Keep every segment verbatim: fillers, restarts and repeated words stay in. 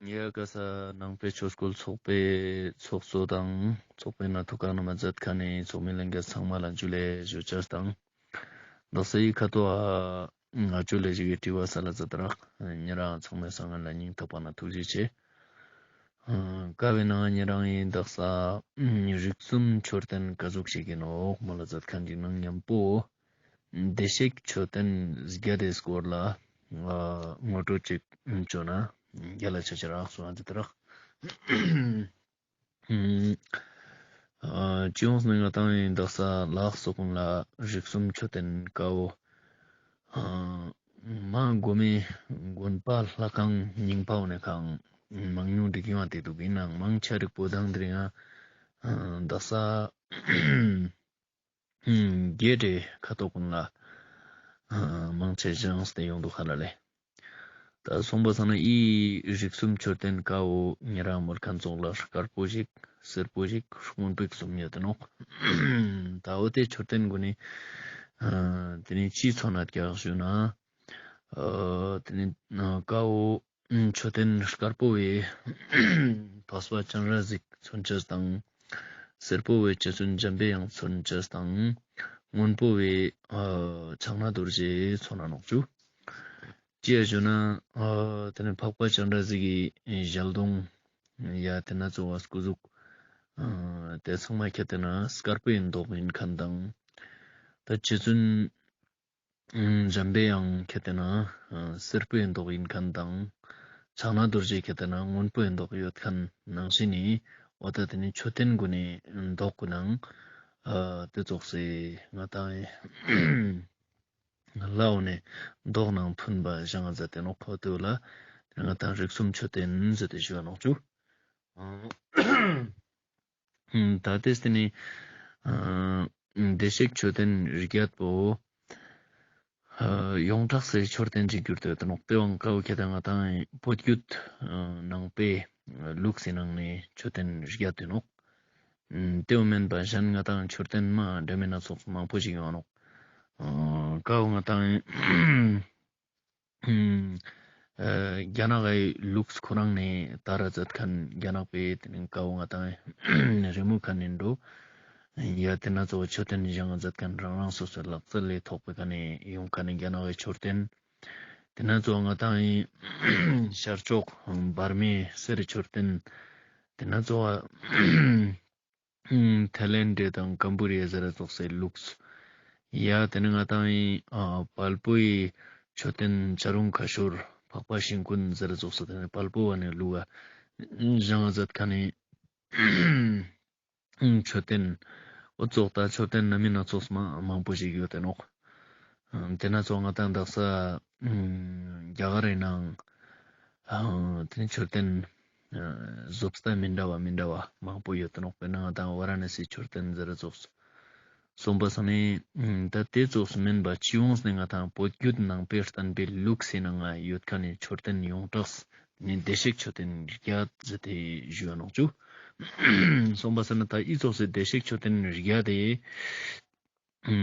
ཡ་ཀ་ས་ནང་པའི་ཆོས་སྐུལ་ཚོགས་པའི་ཚོགས་གཙོ་དང་ཚོགས་པའི་ནང་ཐུགས་ཁག་ནང་མ་མཛད་མཁན་ནི་ཚོགས་མི་ལྷན་རྒྱས་ཚང་མ་ལ་འཇུ་ལེ་ཞུ་ཅེས་དང་། དག་ས་ཡི་ཁ་ཐོག་ཨ་ང་ཅོ་ལེ་ཞིག་གི་དྲི་བ་ས་ལ་ཛད་རག་ཉེ་རང་ཚང་མའི་སང་ང་ལ་སྙིང་ཐག་པ་ནས་ཐུགས་རྗེ་ཆེ། ཀ་བའི་ནང་ཉེ་རང་ཡིན་དག་ས་རིགས་གསུམ་མཆོད་རྟེན་ཀ་ཟུག་ཞིག་ཡིན་ནོག་མོལ་ལ་ཛད་མཁན་ཅིག་ནང་མཉམ་པོ། བདེ་གཤེགས་མཆོད་རྟེན་བརྒྱད་དེ་སྐོར་ལ་ཨ་ངོ་སྤྲོད་ཅིག་ཅོ་ན་རྒྱལ་ལ་ཆ་ཆེ་རག་སོང་ཨ་ཛད་རག་ཨ་ཅི་ཡོངས་ནི་ང་དང་ཡིན་དག་ས་ལགས་སོ་ཀུན་ལ་རིགས་གསུམ་མཆོད་རྟེན་ཀ་བོ་ཨ་མ་གོ་མེ་དགོན་པ་ལྷ་ཁང་རྙིང་པ་བོ་ནེ་ཁང་མང་ཉུང་འགྲིག་ཡོང་ཏེ་འདུག་ཡིན་ནའང་མང་ཆེ་རིགས་པོ་དང་དེ་རིང་ཨ་དག་ས་ཨ་བརྒྱད་དེ་ཁ་ཐོག་ཀུན་ལ་ཨ་མང་ཆེ་བཞེངས་ཏེ་ཡོང་འདུག་ཧ་ལ་ལེ། ད་སོང་པ་སང་ན་ཨི་རིགས་གསུམ་མཆོད་རྟེན་ཀ་བོ་ཉེ་རང་མོལ་མཁན་ཙོགས་ལ་དཀར་པོ་ཞིག་སེར་པོ་ཞིག་སྔོན་པོ་ཞིག་གསུམ་ཡོད་དེ་ནོག་ད་འོ་དེ་མཆོད་རྟེན་གུན་ནི་ཨ་དེ་ནི་ཅི་ཚོ་ན་རྒྱག་ཞུ་ན་ཨ་དེ་ནི་ཀ་བོ་མཆོད་རྟེན་དཀར་པོ་བོའི་ཐོས་པ་སྤྱན་རས་གཟིགས་མཚོན་བྱེད་དང་། སེར་པོ་བོའི་རྗེ་བཙུན་འཇམ་པའི་དབྱངས་མཚོན་བྱེད་དང་། སྔོན་པོ་བོའི་ཨ་ཕྱག་ན་རྡོ་རྗེ་མཚོན་ན་ནོག་ཅུ། ཅི་ཡ་ཞུ་ན་ཨ་དེ་ནི་འཕགས་པ་སྤྱན་རས་གཟིགས་ཀྱི་ཞལ་གདོང་ཡ་དེ་ན་གཙོ་བོ་སྐུ་གཟུགས་ཨ་དེ་ཚང་མ་ཁྱེར་ཏེ་ན་དཀར་པོའི་མདོག་ཡིན་མཁན་དང་། ད་རྗེ་བཙུན་འཇམ་པའི་དབྱངས་ཁྱེར་ཏེ་ན་ཨ་སེར་པོའི་མདོག་ཡིན་མཁན་དང་། ཕྱག་ན་རྡོ་རྗེ་ཁྱེར་ཏེ་ན་སྔོན་པོའི་མདོག་ཡོད་མཁན་ནང་བཞིན་ནི་འོ་ད་དེ་ནི་མཆོད་རྟེན་གུན་ནི་མདོག་གུན་ནང་ཨ་དེ་ཙོགས་སེ་ང་དང་ལ་འོ་ནེ་མདོག་ནང་མཐུན་པ་བཞེངས་ཛད་དེ་ནོག་འོ་དེ་བོ་ལ་ང་དང་རིགས་གསུམ་མཆོད་རྟེན་ཟེར་ཏེ་ཞུ་བ་ནོག་ཅུ། ཨ་ད་དེ་སྟེ་ནི་ཨ་བདེ་གཤེགས་མཆོད་རྟེན་བརྒྱད་པོ་ཨ་ཡོངས་གྲགས་སི་མཆོད་རྟེན་ཅིག་གྱུར་ཏེ་ཡོད་དེ་ནོག་དེ་བོ་ཀ་བོ་ཁྱེར་ཏེ་ན་ང་དང་བོད་བརྒྱུད་ཨ་ནང་པའི་ལུགས་སི་ནང་ནེ་མཆོད་རྟེན་བརྒྱད་དེ་ནོག་ཨ་དེ་བོ་མན་པ་གཞན་ང་དང་མཆོད་རྟེན་མ་འདྲ་མིན་སྣ་ཚོགས་མང་པོ་ཞིག་ཡོང་ནོག་ཨ་ཀ་བོ་ང་དང་ཨ་རྒྱ་ནག་གི་ལུགས་ཁོ་རང་ནེ་དར་ཛད་མཁན་རྒྱ་ནག་པའི་དེ་ནི་ཀ་བོ་ང་དང་རི་མོ་ཁ་ནེ་འགྲོ་ཡ་དེ་ན་གཙོ་བོ་མཆོད་རྟེན་བཞེངས་ཛད་མཁན་རང་རང་སོ་སོའི་ལག་རྩལ་ལས་ཐོག་པའི་ཁ་ནེ་ཡོང་མཁན་ནི་རྒྱ་ནག་གི་མཆོད་རྟེན། དེ་ན་གཙོ་བོ་ང་དང་ཤར་ཕྱོགས་འབར་མའི་གསེར་མཆོད་རྟེན། དེ་ན་གཙོ་བོ་ཐའི་ལེནྡྲ་དང་ཀམ་བུ་ཌི་ཡ་ཟེར་ཙོགས་སི་ལུགས། ཡ་དེ་ནི་ང་དང་ཨ་དཔལ་པོའི་མཆོད་རྟེན་བྱ་རུང་ཁ་ཤོར་འཕགས་པ་ཤིང་ཀུན་ཟེར་ཙོགས་སི་དེ་ནི་དཔལ་པོ་བོ་ནེ་ལུགས་བཞེངས་ཛད་མཁན་ནི་མཆོད་རྟེན། འོ་ཙོགས་ད་མཆོད་རྟེན་སྣ་མིན་སྣ་ཚོགས་མ་མང་པོ་ཞིག་ཡོད་དེ་ནོག་དེ་ན་གཙོ་བོ་ང་དང་དག་ས་རྒྱ་གར་རི་ནང་ཨ་དེ་ནི་མཆོད་རྟེན་ཨ་བཟོ་ལྟ་མི་འདྲ་བ་མི་འདྲ་བ་མང་པོ་ཡོད་དེ་ནོག་དཔེར་ན་ང་དང་ཝ་ར་ཎ་སིའི་མཆོད་རྟེན་ཟེར་ཙོགས། སོང་པ་སང་ནི་ད་དེ་ཙོགས་སུ་མན་པ་སྤྱི་ཡོངས་ནེ་ང་དང་བོད་བརྒྱུད་ནང་པའི་བསྟན་པའི་ལུགས་སི་ནང་ང་ཡོད་མཁན་ནི་མཆོད་རྟེན་ཡོངས་གྲགས་ནི་བདེ་གཤེགས་མཆོད་རྟེན་བརྒྱད་ཟེར་ཏེ་ཞུ་བ་ནོག་ཅུ། སོང་པ་སང་ན་ད་ཨི་ཙོགས་སི་བདེ་གཤེགས་མཆོད་རྟེན་བརྒྱད་དེ་ཨ་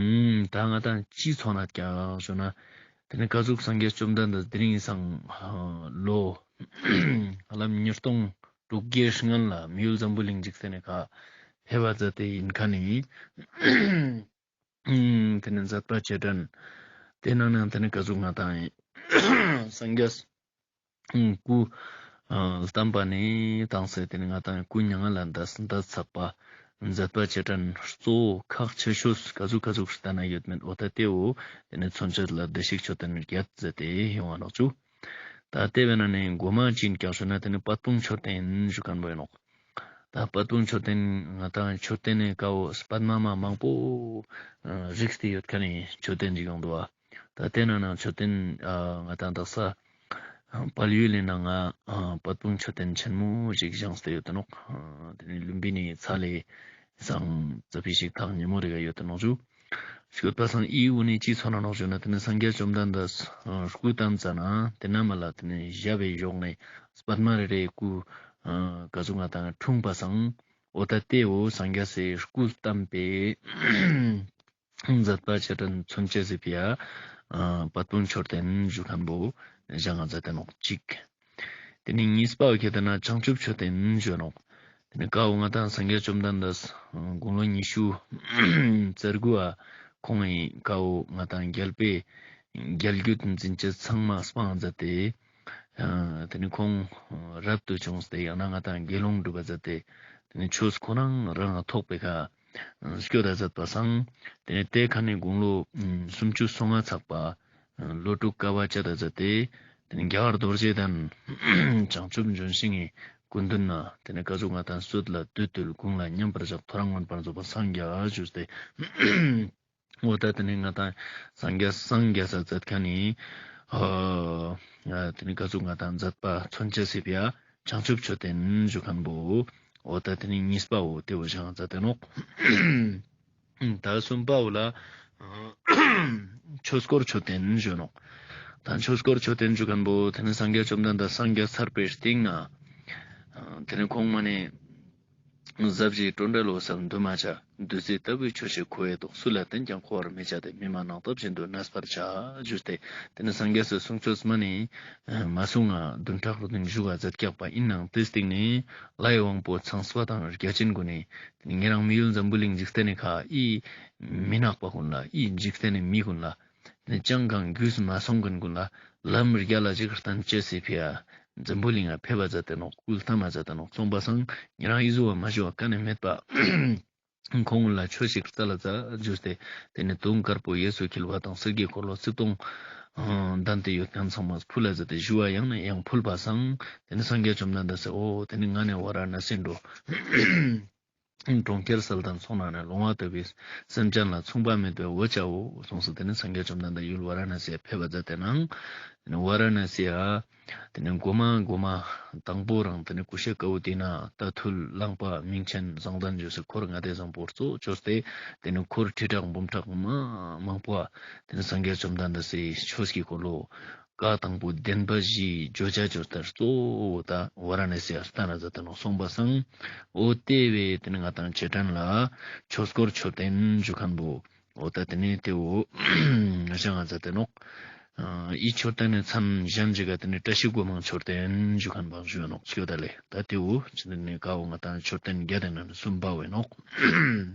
ད་ང་དང་ཅི་ཚོ་ན་རྒྱག་ཞུ་ན། དེ་ནི་ཀ་ཟུག་སངས་རྒྱས་བཅོམ་ལྡན་འདས་དེ་རིང་སང་ལོ་ཧ་ལམ་ཉིས་སྟོང་དྲུག་བརྒྱའི་སྔན་ལ་མི་ཡུལ་འཛམ་བུ་གླིང་འཇིག་རྟེན་ནི་ཁ་ཕེབས་པ་ཛད་དེ་ཡིན་མཁན་ནི་དེ་ནི་མཛད་པ་རྗེས་དྲན། དེ་ནང་ནེ་དེ་ནི་ཀ་ཟུག་ང་དང་སངས་རྒྱས་སྐུ་ཨ་བལྟམས་པ་ནེ་དང་སེ་དེ་ནི་ང་དང་སྐུ་མྱ་ངན་ལས་འདས་འདས་ཚར་བ་མཛད་པ་རྗེས་དྲན་གཙོ་བོ་ཁག་ཆེ་ཤོས་ཀ་ཟུག་ཀ་ཟུག་ལྟ་ན་ཡོད་མེད་འོ་ད་དེ་བོ་དེ་ནི་མཚོན་བྱེད་ལ་བདེ་གཤེགས་མཆོད་རྟེན་བརྒྱད་ཟེར་ཏེ་ཡོང་བ་ནོག་ཅུ། ད་དེ་བོའི་ནང་ནེ་གོ་མ་ཅི་ཡིན་རྒྱག་ཞུ་ན་དེ་ནི་པད་སྤུངས་མཆོད་རྟེན་ཞུ་མཁན་བོ་ཡིན་ནོག་ད་པད་སྤུངས་མཆོད་རྟེན་ང་དང་མཆོད་རྟེན་ནི་ཀ་བོ་པདྨ་མ་མང་པོ་ཨ་རིགས་ཏེ་ཡོད་མཁན་ནི་མཆོད་རྟེན་ཅིག་ཡོང་འདུག་བ། ད་དེ་ནང་ནེ་མཆོད་རྟེན་ཨ་ང་དང་དག་ས་དཔལ་ཡུལ་ལི་ནང་ང་ཨ་པད་སྤུངས་མཆོད་རྟེན་ཆེན་མོ་ཞིག་བཞེངས་ཏེ་ཡོད་དེ་ནོག་ཨ་དེ་ནི་ལུམ་བི་ནིའི་ཚལ་ལི་སང་ཙ་པིག་ཞིག་ཐག་ཉེ་མོ་རེ་ག་ཡོད་དེ་ནོག་ཞུ། ཞུས་པ་སང་ཨི་བོ་ནི་ཅི་ཚོ་ན་ནོག་ཞུ་ན་དེ་ནི་སངས་རྒྱས་བཅོམ་ལྡན་འདས་སྐུ་བལྟམས་ཙ་ན་དེ་ན་མ་ལ་དེ་ནི་ཞབས་པའི་གཞོགས་ནེ་པདྨ་རེ་རེའི་སྐུ་ཨ་ཀ་ཟུག་ང་དང་འཁྲུངས་པ་སང་འོ་ད་དེ་བོ་སངས་རྒྱས་སི་སྐུ་བལྟམས་པའི་མཛད་པ་རྗེས་དྲན་མཚོན་བྱེད་ཟེར་བའི་ཨ་པད་སྤུངས་མཆོད་རྟེན་ཞུ་མཁན་བོ་བཞེངས་མཛད་དེ་ནོག་ཅིག་ཏེ་ནེ་གཉིས་པ་བོ་ཁྱེར་ཏེ་ན་བྱང་ཆུབ་མཆོད་རྟེན་ཞུ་ནོག། ཏེ་ནེ་ཀ་བོ་ང་དང་སངས་རྒྱས་བཅོམ་ལྡན་འདས་དགུང་ལོ་ཉི་ཤུ་རྩ་དགུ་བ་ཁོང་ངི་ཀ་བོ་ང་དང་རྒྱལ་པོའི་རྒྱལ་རྒྱུད་འཛིན་ཅེས་ཚང་མ་སྤང་མཛད་དེ། ཨ་ཏེ་ནེ་ཁོང་རབ་ཏུ་བྱུང་སྟེ་ཡང་ན་ང་དང་དགེ་སློང་སྒྲུབ་པ་མཛད་དེ། ཏེ་ནེ་ཆོས་ཁོ་རང་རང་ཐོག་པའི་ཁ་སྐྱོད་ད་མཛད་པ་སང་། ཏེ་ནེ་ཏེ་ཁ་ནེ་དགུང་ལོ་སུམ་ཅུ་སོ་ལྔ་ཚགས་པ་ལོ་དྲུག་དཀའ་བ་སྤྱད་ད་མཛད་དེ། ཏེ་ནེ་རྒྱ་གར་རྡོ་རྗེ་གདན་བྱང་ཆུབ་ལྗོན་ཤིང་གི་སྐུ་མདུན་ན་ཏེ་ནེ་ཀ་ཟུག་ང་དང་སུད་ལ་བདུད་བཏུལ་དགུང་ལ་མཉམ་པར་བཞག་ཐོ་རངས་མངོན་པར་རྫོགས་པར་སངས་རྒྱས་ཞུས་ཏེ། འོ་ད་ཏེ་ནེ་ང་དང་སངས་རྒྱས་སངས་རྒྱས་ས་མཛད་ཁན་ནི་ཨ་ཏེ་ནེ་ཀ་ཟུག་ང་དང་མཛད་པ་མཚོན་ཆ་སི་ཕི་ཡ་བྱང་ཆུབ་མཆོད་རྟེན་ཞུ་ཁན་བོ། འོ་ད་ཏེ་ནེ་གཉིས་པ་བོ་ཏེ་བོ་བཞེངས་མཛད་དེ་ནོག། ད་གསུམ་པ་བོ་ལ་ཨ་ཆོས་འཁོར་མཆོད་རྟེན་ཞུ་ནོག། ད་ཆོས་འཁོར་མཆོད་རྟེན་ཞུ་ཁན་བོ་ཏེ་ནེ་སངས་རྒྱས་བཅོམ་ལྡན་འདས་སངས་རྒྱས་ཚར་བའི་སྟིང་ནེ་ཨ་ཏེ་ནེ་ཁོང་མ་ནེ་ཟབ་ཞི་སྤྲོས་བྲལ་འོད་གསལ་འདུས་མ་བྱས། བདུད་རྩི་ལྟ་བུའི་ཆོས་ཤིག་ཁོ་བོའི་ཐོག། སུ་ལ་བསྟན་ཀྱང་གོ་བར་མི་བྱ་སྟེ། མི་སྨྲ་ནགས་བཏབ་བཞིན་དུ་གནས་པར་བྱ། ཞུས་ཏེ་ཏེ་ནེ་སངས་རྒྱས་སི་གསུང་ཆོས་མ་ནེ་མ་གསུང་ང་བདུན་ཕྲག་བདུན་བཞུགས་པ་མཛད་ཀྱག་པ་ཨིན་ནའང་ཏེ་སྟིང་ནེ་ལྷའི་དབང་པོ་ཚངས་པ་དང་བརྒྱ་བྱིན་གུན་ནི་ཏེ་ནེ་ཉེ་རང་མི་ཡུལ་འཛམ་བུ་གླིང་འཇིག་རྟེན་ནི་ཁ་འི་མི་ནག་པ་གུན་ལ་འི་འཇིག་རྟེན་ནི་མི་གུན་ལ་ཏེ་ནེ་ཅང་གང་རྒྱུས་མ་སོང་ཁན་གུན་ལ་ལམ་རྒྱ་ལ་ཅིག་སྟན་ཅེས་སི་ཕི་ཡ་འཛམ་བུ་གླིང་ང་ཕེབས་པ་མཛད་དེ་ནོག། སྐུ་བལྟམས་པ་མཛད་དེ་ནོག། སོང་པ་སང་ཉེ་རང་འི་ཟུག་པ་མ་ཞུ་བ་ཀ་ནེ་མེད་པ། ཁོང་ལ་ཆོས་ཤིག་སྩལ་ལ་མཛད་ཞུས་ཏེ་ཏེ་ནེ་དུང་དཀར་པོ་གཡས་སུ་འཁྱིལ་བ་དང་གསེར་གྱི་འཁོར་ལོ་རྩིབས་སྟོང་ལྡན་ཏེ་ཡོད་ཁན་ཚང་མ་ཕུལ་ལ་མཛད་དེ་ཞུ་བ་ཡང་ནས་ཡང་ཕུལ་བ་སང་ཏེ་ནེ་སངས་རྒྱས་བཅོམ་ལྡན་འདས་སི་འོ་ཏེ་ནེ་ང་ནི་ཝ་ར་ཎ་སི་འགྲོ། གྲོང་ཁྱེར་གསལ་དང་ཚོགས་རྣམས་ནི། ལོང་བ་ལྟ་བུའི་སེམས་ཅན་ལ། མཚུངས་པ་མེད་པའི་འོད་བྱའོ། གསུངས་སོ། ཏེ་ནེ་སངས་རྒྱས་བཅོམ་ལྡན་འདས་ཡུལ་ཝ་ར་ཎ་སི་ཡ་ཕེབས་པ་མཛད་དེ་ནང་ཏེ་ནེ་ཝ་ར་ཎ་སི་ཡ་ཏེ་ནེ་གོ་མ་གོ་མ་དང་པོ་རང་ཏེ་ནེ་ཀུ་ཤ་ཀ་ཝ་ཏི་ན་རྟ་ཐུལ་གླང་པ་མིང་ཆེན་བཟང་ལྡན་ཞུ་སི་འཁོར་ལྔ་སྡེ་བཟང་པོ་གཙོ་བོ་ཅོས་ཏེ་ཏེ་ནེ་འཁོར་ཁྲི་ཕྲག་འབུམ་ཕྲག་མ་མང་པོ་ཏེ་ནེ་སངས་རྒྱས་བཅོམ་ལྡན་འདས་སི་ཆོས་ཀྱི་འཁོར་ལོ་བཀའ་དང་པོ་བདེན་པ་བཞིའི་བརྗོད་བྱ་བརྗོད་ལྟར་གཙོ་བོ་ད་ཝ་ར་ཎ་སི་ཡ་སྟན་ན་མཛད་དེ་ནོག། སོང་པ་སང་འོ་ཏེ་བས་ཏེ་ནེ་ང་དང་རྗེས་དྲན་ལ་ཆོས་འཁོར་མཆོད་རྟེན་ཞུ་ཁན་བོ་འོ་ད་ཏེ་ནེ་ཏེ་བོ་བཞེངས་ས་མཛད་དེ་ནོག། ཨ་འི་མཆོད་རྟེན་ནི་མཚན་གཞན་ཞིག་ག་ཏེ་ནེ་བཀྲ་ཤིས་སྒོ་མང་མཆོད་རྟེན་ཞུ་ཁན་བོ་ཞུ་ནོག་སྐྱོད་ད་ལེ། ད་ཏེ་བོ་ཅི་ནེ་ཀ་བོ་ང་དང་མཆོད་རྟེན་བརྒྱད་དེ་ནང་ནེ་གསུམ་པ་བོ་ཨིན་ནོག།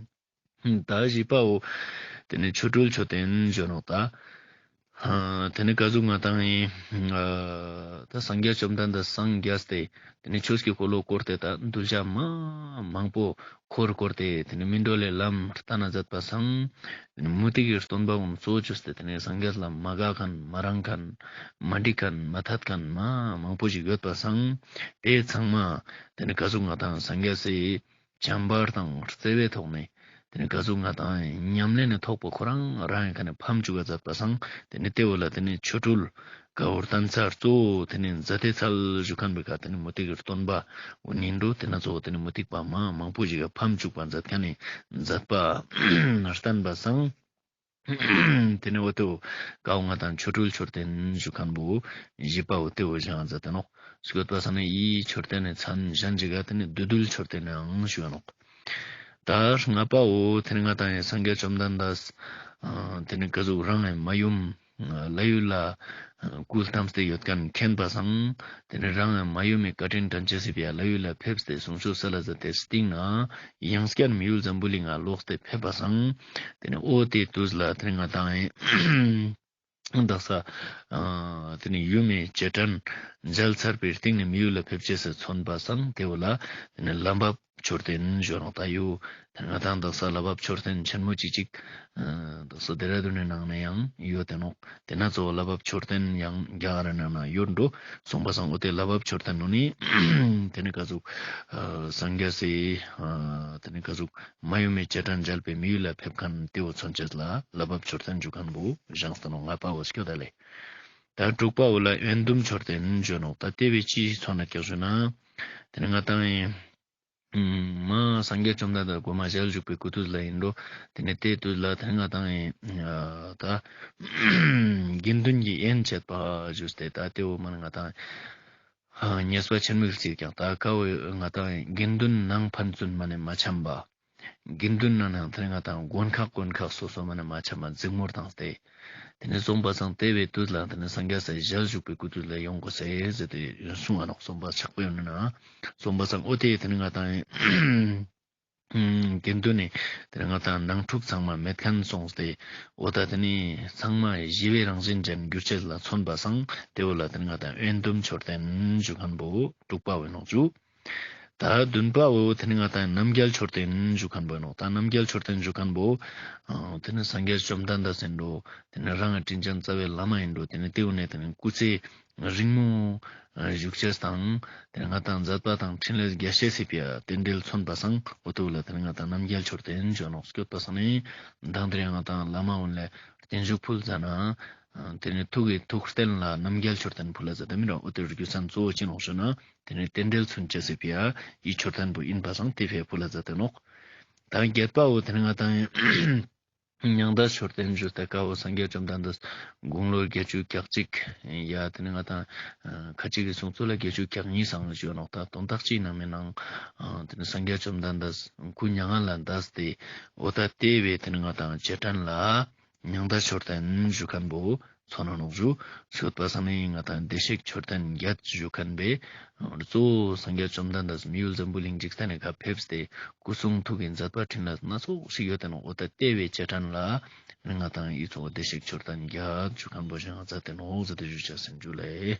ད་བཞི་པ་བོ་ཏེ་ནེ་ཆོ་འཕྲུལ་མཆོད་རྟེན་ཞུ་ནོག་ད། ཨ་ཏེ་ནེ་ཀ་ཟུག་ང་དང་ཨིན་ཨ་ད་སངས་རྒྱས་བཅོམ་ལྡན་འདས་སངས་རྒྱས་ཏེ་ཏེ་ནེ་ཆོས་ཀྱི་འཁོར་ལོ་བསྐོར་ཏེ་ད་གདུལ་བྱ་མ་མང་པོ་འཁོར་བསྐོར་ཏེ་ཏེ་ནེ་སྨིན་གྲོལ་ལི་ལམ་སྟན་ན་མཛད་པ་སང་ཏེ་ནེ་མུ་སྟེགས་ཀྱི་སྟོན་པ་གུན་གཙོ་བོ་ཅོས་ཏེ་ཏེ་ནེ་སངས་རྒྱས་ལ་མ་དགའ་ཁན་མ་རངས་ཁན་མ་འགྲིག་ཁན་མ་ཐད་ཁན་མ་མང་པོ་ཞིག་ཡོད་པ་སང་ཏེ་ཚང་མ་ཏེ་ནེ་ཀ་ཟུག་ང་དང་སངས་རྒྱས་སི་བྱམས་པ་དང་བརྩེ་བའི་ཐོག་ནེ་ཏེ་ནེ་ཀ་ཟུག་ང་དང་ཉམས་ལེན་ནི་ཐོག་པོ་ཁོ་རང་རང་ངི་ཁ་ནེ་ཕམ་ཅུག་ག་མཛད་པ་སང་ཏེ་ནེ་ཏེ་བོ་ལ་ཏེ་ནེ་ཆོ་འཕྲུལ་ཀ་བོ་སྟན་ཚར་གཙོ་བོ་ཏེ་ནེ་མཛད་དེ་ཚར་ཞུ་ཁན་བོའི་ཁ་ཏེ་ནེ་མུ་སྟེགས་ཀྱི་སྟོན་པ་འོ་ནི་འགྲོ་ཏེ་ན་གཙོ་བོ་ཏེ་ནེ་མུ་སྟེགས་པ་མ་མང་པོ་ཞིག་ག་ཕམ་ཅུག་པ་མཛད་ཁན་ནི་མཛད་པ་སྟན་པ་སང་ཏེ་ནེ་འོ་ཏེ་བོ་ཀ་བོ་ང་དང་ཆོ་འཕྲུལ་མཆོད་རྟེན་ཞུ་ཁན་བོ་བཞི་པ་བོ་ཏེ་བོ་བཞེངས་མཛད་དེ་ནོག། སྐྱོད་པ་སང་ནེ་འི་མཆོད་རྟེན་ནི་མཚན་གཞན་ཞིག་ག་ཏེ་ནེ་བདུད་འདུལ་མཆོད་རྟེན་ནའང་ཞུ་ནོག། ད་ལྔ་པ་བོ་ཏེ་ནེ་ང་དང་ངི་སངས་རྒྱས་བཅོམ་ལྡན་འདས་ཨ་ཏེ་ནེ་ཀ་ཟུག་རང་ངི་མ་ཡུམ་ལྷ་ཡུལ་ལ་སྐུ་བལྟམས་ཏེ་ཡོད་ཁན་མཁྱེན་པ་སང་ཏེ་ནེ་རང་ངི་མ་ཡུམ་མི་བཀའ་དྲིན་དྲན་ཅེས་སི་ཕི་ཡ་ལྷ་ཡུལ་ལ་ཕེབས་ཏེ་གསུང་ཆོས་སལ་ལ་མཛད་དེ་སྟིང་ནེ་ཡང་བསྐྱར་མི་ཡུལ་འཛམ་བུ་གླིང་ང་ལོག་སྟེ་ཕེབས་པ་སང་ཏེ་ནེ་འོ་ཏེ་དུས་ལ་ཏེ་ནེ་ང་དང་ངི་དག་ས་ཨ་ཏེ་ནེ་ཡུམ་མི་རྗེས་དྲན་མཇལ་ཚར་བའི་སྟིང་ནེ་མི་ཡུལ་ལ་ཕེབས་ཅེས་སི་མཚོན་པ་སང་ཏེ་བོ་ལ་ཏེ་ནེ་ལྷ་བབས་མཆོད་རྟེན་ཞུ་ནོག་ད་ཡོ། ཏེ་ནེ་ང་དང་དག་ས་ལྷ་བབས་མཆོད་རྟེན་ཆེན་མོ་ཅིག་ཅིག་ཨ་དག་ས་ལྡེ་ར་ལྡུན་ནི་ནང་ནེ་ཡང་ཡོད་དེ་ནོག། ཏེ་ན་གཙོ་བོ་ལྷ་བབས་མཆོད་རྟེན་ཡང་རྒྱ་གར་ནང་ན་ཡོད་འགྲོ། སོང་པ་སང་འོ་ཏེ་ལྷ་བབས་མཆོད་རྟེན་ནོ་ནི་ཏེ་ནེ་ཀ་ཟུག་ཨ་སངས་རྒྱས་སི་ཨ་ཏེ་ནེ་ཀ་ཟུག་མ་ཡུམ་མི་རྗེས་དྲན་མཇལ་བའི་མི་ཡུལ་ལ་ཕེབས་ཁན་ཏེ་བོ་མཚོན་ཅེས་ལ་ལྷ་བབས་མཆོད་རྟེན་ཞུ་ཁན་བོ་བཞེངས་ཏེ་ནོག། ལྔ་པ་བོ་སྐྱོད་ད་ལེ། ད་དྲུག་པ་བོ་ལ་དབྱེན་བསྡུམ་མཆོད་རྟེན་ཞུ་ནོག། ད་ཏེ་བོའི་ཅི་མཚོན་ན་ཀྱག་ཞུ་ན་ཏེ་ནེ་ང་དང་ངི་མ་སངས་རྒྱས་བཅོམ་ལྡན་འདས་གོ་མ་ཞལ་བཞུགས་པའི་སྐུ་དུས་ལ་ཨིན་འགྲོ། ཏེ་ནེ་ཏེ་དུས་ལ་ཏེ་ནེ་ང་དང་ངི་ཨ་ད་དགེ་འདུན་གྱི་དབྱེན་བྱེད་པ་ཞུས་ཏེ་ད་ཏེ་བོ་མ་ནེ་ང་དང་ངི་ཨ་ཉེས་པ་ཆེན་མོ་ཞིག་ཀྱང་ད་ཀ་བོ་ང་དང་ངི་དགེ་འདུན་ནང་ཕན་ཚུན་མ་ནེ་མ་འཆམ་པ། དགེ་འདུན་ནང་ནེ་ཏེ་ནེ་ང་དང་དགོན་ཁག་དགོན་ཁག་སོ་སོ་མ་ནེ་མ་འཆམ་པ་འཛིང་མོ་བཏང་སྟེ། ཏེ་ནེ་སོང་པ་སང་ཏེ་བོའི་དུས་ལ་ཏེ་ནེ་སངས་རྒྱས་སི་ཞལ་བཞུགས་པའི་སྐུ་དུས་ལ་ཡོང་དགོས་ཟེར་ཏེ་གསུངས་པ་ནོག། སོང་པ་ཆགས་པའི་ཡོད་ན་སོང་པ་སང་འོ་ཏེ་ཏེ་ནེ་ང་ཏང་དགེ་འདུན་ནི་ཏེ་ནེ་ང་ཏང་ནང་འཁྲུག་ཚང་མ་མེད་མཁན་སོང་སྟེ་འོ་ད་ཏེ་ནེ་ཚང་མ་ཞི་བའི་རང་བཞིན་ཅན་གྱུར་ཅེས་ལ་མཚོན་པ་སང་ཏེ་བོ་ལ་ཏེ་ནེ་ང་ཏང་དབེན་སྡུམ་མཆོད་རྟེན་ཞུ་མཁན་བོ་དྲུག་པ་བོ་ནོག་ཞུ། ད་བདུན་པ་བོ་ཏེ་ནེ་ང་ཏང་རྣམ་རྒྱལ་མཆོད་རྟེན་ཞུ་མཁན་བོ་ནོག། ད་རྣམ་རྒྱལ་མཆོད་རྟེན་ཞུ་མཁན་བོ་ཨ་ཏེ་ནེ་སངས་རྒྱས་བཅོམ་ལྡན་འདས་ཨིན་འགྲོ། ཏེ་ནེ་རང་ངི་དྲིན་ཅན་རྩ་བའི་བླ་མ་ཨིན་འགྲོ། ཏེ་ནེ་ཏེ་བོ་ནེ་ཏེ་ནེ་སྐུ་ཚེ་རིང་མོ་བཞུགས་ཅེས་དང་ཏེ་ནེ་ང་ཏང་མཛད་པ་དང་འཕྲིན་ལས་རྒྱས་ཤེས་སི་ཕི་ཡ་རྟེན་འབྲེལ་མཚོན་པ་སང་འོ་ཏེ་བོ་ལ་ཏེ་ནེ་ང་ཏང་རྣམ་རྒྱལ་མཆོད་རྟེན་ཞུ་ནོག། སྐྱོད་པ་སང་ནི་མདང་དེ་རིང་ང་ཏང་བླ་མ་འོན་ལེ་རྟེན་བཞུགས་ཕུལ་ཟ་ན་ཨ་ཏེ་ནེ་ཐུགས་ཀྱི་ཐུགས་རྟེན་ལ་རྣམ་རྒྱལ་མཆོད་རྟེན་ཕུལ་ལ་ཟ་ཏེ་མི་རོ། འོ་ཏེ་རྒྱུ་མཚན་གཙོ་བོ་ཅི་ནོག་ཞུ་ན་ཏེ་ནེ་རྟེན་འབྲེལ་མཚོན་ཅེས་སི་ཕི་ཡ་འི་མཆོད་རྟེན་བོ་ཨིན་པ་སང་ཏེ་ཕི་ཡ་ཕུལ་ལ་ཟ་ཏེ་ནོག། ད་བརྒྱད་པ་བོ་ཏེ་ནེ་ང་ཏང་མྱང་འདས་མཆོད་རྟེན་ཞུ་སྟེ་ཀ་བོ་སངས་རྒྱས་བཅོམ་ལྡན་འདས་དགུང་ལོ་བརྒྱད་ཅུ་གྱ་གཅིག་ཡ་ཏེ་ནེ་ང་ཏང་ཁ་ཅིག་གི་གསུང་ཚུལ་ལ་བརྒྱད་ཅུ་གྱ་གཉིས་སང་ཞུ་ནོག། ད་དོན་དག་ཅི་ནང་མེད་ནང་ཏེ་ནེ་སངས་རྒྱས་བཅོམ་ལྡན་འདས་སྐུ་མྱ་ངན་ལས་འདས་ཏེ་འོ་ད་ཏེ་བོའི་ཏེ་ནེ་ང་ཏང་རྗེས་དྲན་ལ་མྱང་འདས་མཆོད་རྟེན་ཞུ་མཁན་བོ་མཚོན་ནོག་ཞུ། སྐྱོད་པ་སང་ནི་ང་ཏང་བདེ་གཤེགས་མཆོད་རྟེན་བརྒྱད་ཞུ་མཁན་བོ་གཙོ་བོ་སངས་རྒྱས་བཅོམ་ལྡན་འདས་མི་ཡུལ་འཛམ་བུ་གླིང་འཇིག་རྟེན་ནེ་ཁ་ཕེབས་ཏེ་སྐུ་གསུང་ཐུགས་ཀྱི་མཛད་པ་འཕྲིན་ལས་སྣ་ཚོགས་ཤིག་ཡོད་དེ་ནོག། འོ་ད་ཏེ་བོའི་རྗེས་དྲན་ལ་ང་ཏང་འི་ཚོ་བདེ་གཤེགས་མཆོད་རྟེན་བརྒྱད་ཞུ་མཁན་བོ་བཞེངས་མཛད་དེ་ནོག་ཟེར་ཏེ་ཞུ་ཅེས་ཨིན་ཞུ་ལེ།